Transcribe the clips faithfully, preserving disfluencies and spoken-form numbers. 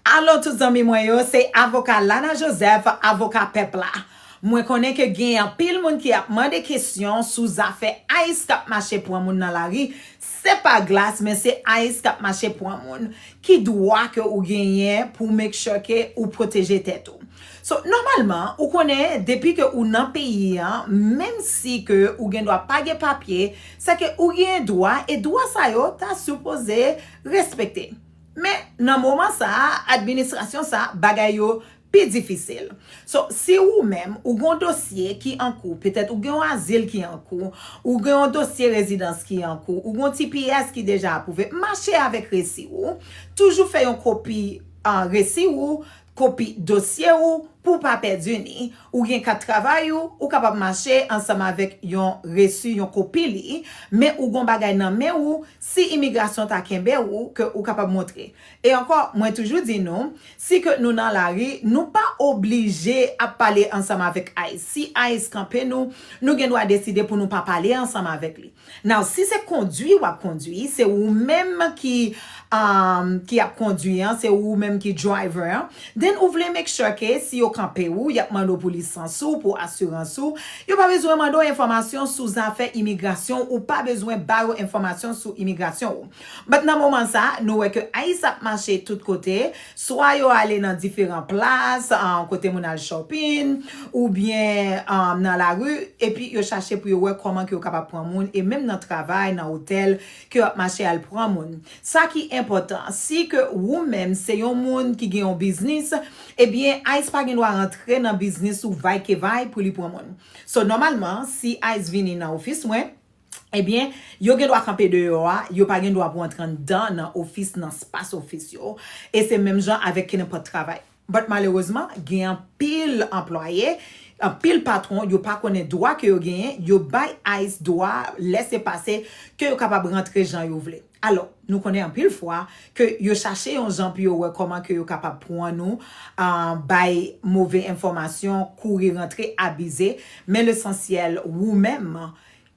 Alo tout zanmi mwen yo, se avoka Lana Joseph, avoka pèp la. Mwen konnen ke gen anpil moun ki ap mande kesyon sou zafè ICE k ap mache pran moun nan lari. Se pa glas, men se ICE k ap mache pran moun. Ki dwa ke ou genyen pou make sure ke ou pwoteje tèt ou? So, nòmalman, ou konnen, depi ke ou nan peyi an, menm si ke ou gen dwa pa gen papye, se ke ou gen dwa, e dwa sa yo ta sipoze respekte. Men, nan moman sa a, administrasyon sa a, bagay yo pi difisil. So, si ou menm, ou gen yon dosye ki an kou, petèt ou gen yon azil ki an kou, ou gen yon dosye rezidans ki an kou, ou gen yon T P S ki deja apwouve, mache avèk resi ou, toujou fè yon kopi, ah, resi ou, kopi dosye ou, pou w pa pèdi ni. Ou gen kat travay ou, ou kapab mache ansanm avèk yon resi, yon kopi li, men ou gen yon bagay nan men ou, si imigrasyon ta kenbe ou, ke ou kapab montre. E ankò, mwen toujou di nou, si ke nou nan lari, nou pa oblije ap pale ansanm avèk ICE. Si ICE kanpe nou, nou gen dwa deside pou nou pa pale ansanm avèk li. Now, si se kondwi w ap kondwi, se ou menm ki, um, ki ap kondwi an, se ou menm ki driver an, then ou vle make sure ke si yo kanpe ou, y ap mande w pou lisans ou, pou asirans ou, yo pa bezwen mande w enfòmasyon sou zafè imigrasyon, ou pa bezwen ba yo enfòmasyon sou imigrasyon ou. But nan moman sa, nou wè ke ICE ap mache tout kote, swa yo ale nan diferan plas, ah, kote moun al shopping, oubyen, ah, nan lari, epi yo chache pou yo wè kòman ke yo kapab pran moun, e menm nan travay, nan otèl, ke yo ap mache al pran moun. Sa ki enpòtan, si ke ou menm se yon moun ki gen yon biznis, ebyen, ICE pa gen dwa rantre nan biznis ou vay ke vay pou li pran moun. So, nòmalman, si ICE vini nan ofis mwen, ebyen, yo gen dwa kanpe deyò a, yo pa gen dwa pou antre anndan nan ofis, nan espas ofis yo. E se menm jan avèk kenenpòt travay. But malerezman, gen anpil anplwaye, anpil patwon, yo pa konnen dwa ke yo genyen, yo bay ICE dwa lèse pase ke yo kapab rantre jan yo vle. Alò, nou konnen anpil fwa ke yo chache yon jan pou yo wè kòman ke yo kapab pran nou, ah, bay move enfòmasyon, kouri rantre, abize, men lesansyèl, ou menm,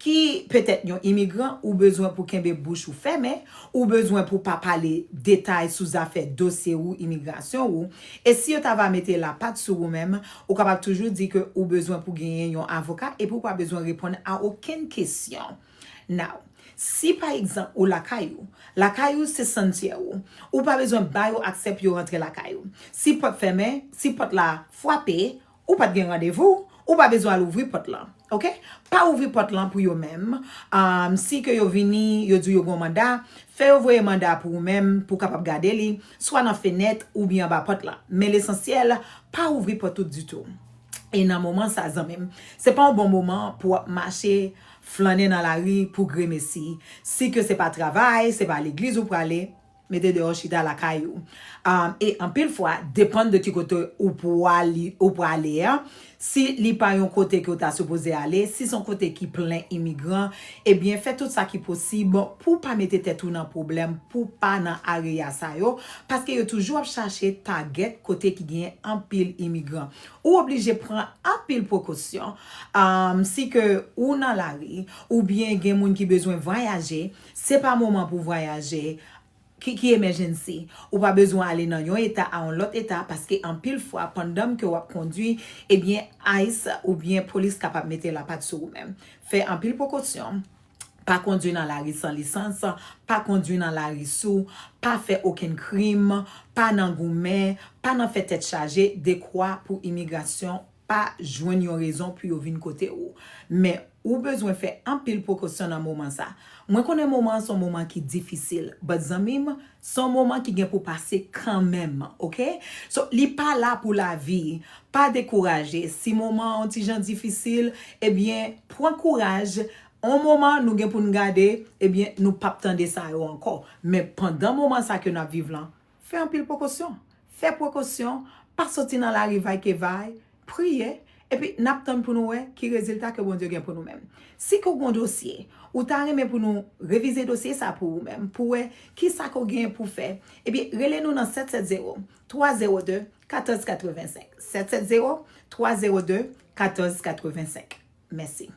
ki petèt yon imigran, ou bezwen pou kenbe bouch ou fèmen, ou bezwen pou pa pale detay sou zafè dosye ou, imigrasyon ou. E si yo ta va mete lapat sou ou menm, ou kapab toujou di ke ou bezwen pou genyen yon avoka epi ou pa bezwen reponn a okenn kesyon. Now, si pa egzanp ou lakay ou, lakay ou se santyè ou, ou pa bezwen ba yo aksè pou yo rantre lakay ou. Si pòt fèmen, si pòt la frape, ou pa t gen randevou, ou pa bezwen al ouvri pòt lan. Oke? Pa ouvri pòt lan pou yo menm. Um, si ke yo vini, yo di w yo gen yon manda, fè yo voye manda pou ou menm, pou w kapab gade li, swa nan fenèt oubyen anba pòt lan. Men lesansyèl, pa ouvri pòt ou ditou. E nan moman sa, zanmi m, se pa yon bon moman pou w ap mache, flannen nan lari pou gremesi. Si ke se pa travay, se pa legliz ou prale, mete deyò chita lakay ou. Um, e anpil fwa, depann de ki kote ou prale, ou prale a, si li pa yon kote ke w ta sipoze ale, si se yon kote ki plen imigran, ebyen, fè tout sa ki posib pou w pa mete tèt ou nan pwoblèm, pou w pa nan areya sa yo, paske yo toujou ap chache tagèt kote ki gen anpil imigran. Ou oblije pran anpil prekosyon. Um, si ke ou nan lari, oubyen gen moun ki bezwen vwayaje, se pa moman pou vwayaje, ki, ki emergency. Ou pa bezwen ale nan yon eta a yon lòt eta, paske anpil fwa, pandan ke w ap kondwi, ebyen, ICE oubyen polis kapab mete lapat sou ou menm. Fè anpil prekosyon. Pa kondwi nan lari san lisans, pa kondwi nan lari sou, pa fè okenn krim, pa nan goumen, pa nan fè tèt chaje, dekwa pou imigrasyon pa jwenn yon rezon pou yo vin kote ou. Men, ou bezwen fè anpil prekosyon nan moman sa. Mwen konnen moman an se yon moman ki difisil, but zanmi m, se yon moman ki gen pou pase kanmenm, oke? So, li pa la pou lavi. Pa dekouraje. Si moman an yon ti jan difisil, ebyen, pran kouraj. On moman, nou gen pou n gade, ebyen, nou p ap tande sa yo ankò. Men pandan moman sa ke n ap viv lan, fè anpil prekosyon. Fè prekosyon, pa soti nan lari vay ke vay, priye, epi n ap tann pou nou wè ki rezilta ke Bondye gen pou nou menm. Si ke w gen yon dosye, ou ta renmen pou nou revize dosye sa pou ou menm, pou wè ki sa ke w gen pou fè, ebyen, rele nou nan sèt sèt zewo, twa zewo de, katòz katrevensenk. Sèt sèt zewo, twa zewo de, katòz katrevensenk. Mèsi.